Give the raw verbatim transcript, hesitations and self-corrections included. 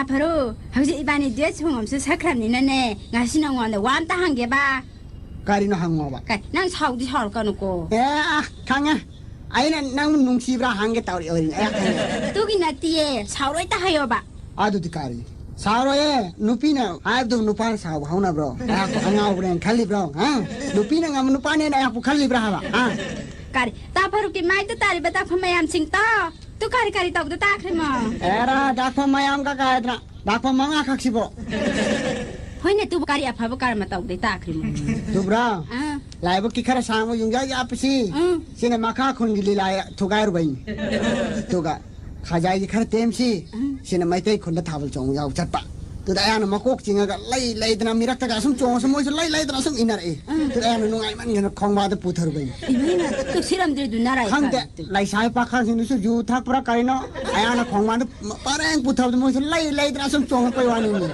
ꯐꯔꯨ, ꯍꯧꯖꯤꯛ ꯏꯕꯥꯅꯤ duet song ꯑꯃꯁꯨ ꯁꯛꯈ꯭ꯔꯕꯅꯤꯅꯅꯦ, ꯉꯁꯤ ꯅꯉꯣꯟꯗ ꯋꯥ ꯑꯝꯇ ꯍꯪꯒꯦꯕ꯫ ꯀꯔꯤꯅꯣ ꯍꯪꯉꯣꯕ? ꯀꯩ, ꯅꯪ ꯁꯥꯎꯗꯤ ꯁꯥꯎꯔꯛꯀꯅꯨꯀꯣ꯫ ꯑꯦ, ꯑ, ꯈꯪꯉꯦ꯫ ꯑꯩꯅ ꯅꯪ ꯅꯨꯡꯁꯤꯕ꯭ꯔꯥ ꯍꯪꯒꯦ ꯇꯧꯔꯤ ꯑꯣꯏꯔꯤꯅꯦ꯫ ꯑꯦ, ꯈꯪꯉꯦ꯫ ꯑꯗꯨꯒꯤ ꯅꯠꯇꯤꯌꯦ, ꯁꯥꯎꯔꯣꯏ ꯇ ꯍꯥꯏꯌꯣꯕ꯫ ꯑꯗꯨꯗꯤ ꯀꯔꯤ? ꯁꯥꯎꯔꯣꯏꯌꯦ꯫ ꯅꯨꯄꯤꯅ ꯍꯥꯏꯕꯗꯨ ꯅꯨꯄꯥꯅ ꯁꯥꯎꯕ ꯍꯧꯅꯕ꯭ꯔꯣ? ꯑꯩꯍꯥꯛꯄꯨ ꯑꯉꯥꯎꯕꯅꯦꯅ ꯈꯜꯂꯤꯕ꯭ꯔꯣ? ꯍꯥ? ꯅꯨꯄꯤꯅ ꯉꯝꯕ ꯅꯨꯄꯥꯅꯦꯅ ꯑꯩꯍꯥꯛꯄꯨ ꯈꯜꯂꯤꯕ꯭ꯔꯥ ꯍꯥꯏꯕ? ꯍꯥ? ꯀꯔꯤ? ꯇꯥ ꯐꯔꯨꯛꯀꯤ ꯃꯥꯏꯗ ꯇꯥꯔꯤꯕ ꯗꯥꯛꯐꯝ ꯃꯌꯥꯝꯁꯤꯡꯗꯣ ꯇꯨ ꯀꯔꯤ ꯀꯔꯤ ꯇꯧꯕꯗ ꯇꯥꯈ꯭ꯔꯤꯃꯣ? ꯑꯦꯔꯥ, ꯗꯥꯛꯐꯝ ꯃꯌꯥꯝ ꯀ ꯀꯥꯏꯗꯅ꯫ ꯗꯥꯛꯐꯝ ꯃꯉꯥ ꯈꯛꯁꯤꯕꯣ꯫ ꯍꯣꯏꯅꯦ, ꯇꯨꯕꯨ ꯀꯔꯤ ꯑꯐꯕ ꯀꯔꯃ ꯇꯧꯕꯗꯩ ꯇꯥꯈ꯭ꯔꯤꯃꯣ? ꯇꯨꯕ꯭ꯔꯥ? ꯑꯥ꯫ ꯂꯥꯏꯕꯛꯀꯤ ꯈꯔ ꯁꯥꯡꯕ ꯌꯨꯝꯖꯥ ꯌꯥꯞꯄꯁꯤ꯫ ꯎꯝ꯫ ꯁꯤꯅ ꯃꯈꯥ ꯈꯨꯟꯒꯤ ꯂꯤꯂꯥ ꯊꯨꯒꯥꯏꯔꯨꯕꯩꯅꯤ꯫ ꯑꯗꯨꯒ ꯈꯖꯥꯏꯒꯤ ꯈꯔ ꯇꯦꯝꯁꯤ꯫ ꯎꯝ꯫ ꯁꯤꯅ ꯃꯩꯇꯩ ꯈꯨꯟꯗ ꯊꯥꯕꯜ ꯆꯣꯡꯕ ꯌꯥꯎ ꯆꯠꯄ꯫ ꯑꯗꯨꯗ ꯑꯌꯥꯝꯕ ꯃꯀꯣꯛ ꯆꯤꯡꯉꯒ ꯂꯩ ꯂꯩꯗꯅ ꯃꯤꯔꯛꯇꯒ ꯁꯨꯝ ꯆꯣꯡꯉꯁꯨ ꯃꯣꯏꯁꯨ ꯂꯩ ꯂꯩꯗꯅ ꯁꯨꯝ ꯏꯟꯅꯔꯛꯏ꯫ ꯎꯝ꯫ ꯑꯗꯨꯗ ꯑꯌꯥꯝꯕ ꯅꯨꯡꯉꯥꯏꯃꯟꯒꯤꯗꯅ ꯈꯣꯡꯕꯥꯗ ꯄꯨꯊꯔꯨꯕꯩꯅꯤ꯫ ꯏꯃꯩꯅ ꯇꯨ ꯁꯤꯔꯝꯗ꯭ꯔꯦ ꯑꯗꯨ ꯅꯔꯥꯏ ꯈꯪꯗꯦ꯫ ꯀꯥꯟꯗꯦ꯫ ꯂꯩꯁꯥꯕꯤ ꯄꯥꯈꯪꯁꯤꯡꯗꯨꯁꯨ ꯌꯨ ꯊꯛꯄ꯭ꯔꯥ ꯀꯔꯤꯅꯣ? ꯑꯌꯥꯝꯕ ꯈꯣꯡꯕꯥꯗ ꯄꯔꯦꯡ ꯄꯨꯊꯕꯗ ꯃꯣꯏꯁꯨ ꯂꯩ ꯂꯩꯗꯅ ꯁꯨꯝ ꯆꯣꯡꯉꯛꯄꯩ ꯋꯥꯅꯤꯅꯦ꯫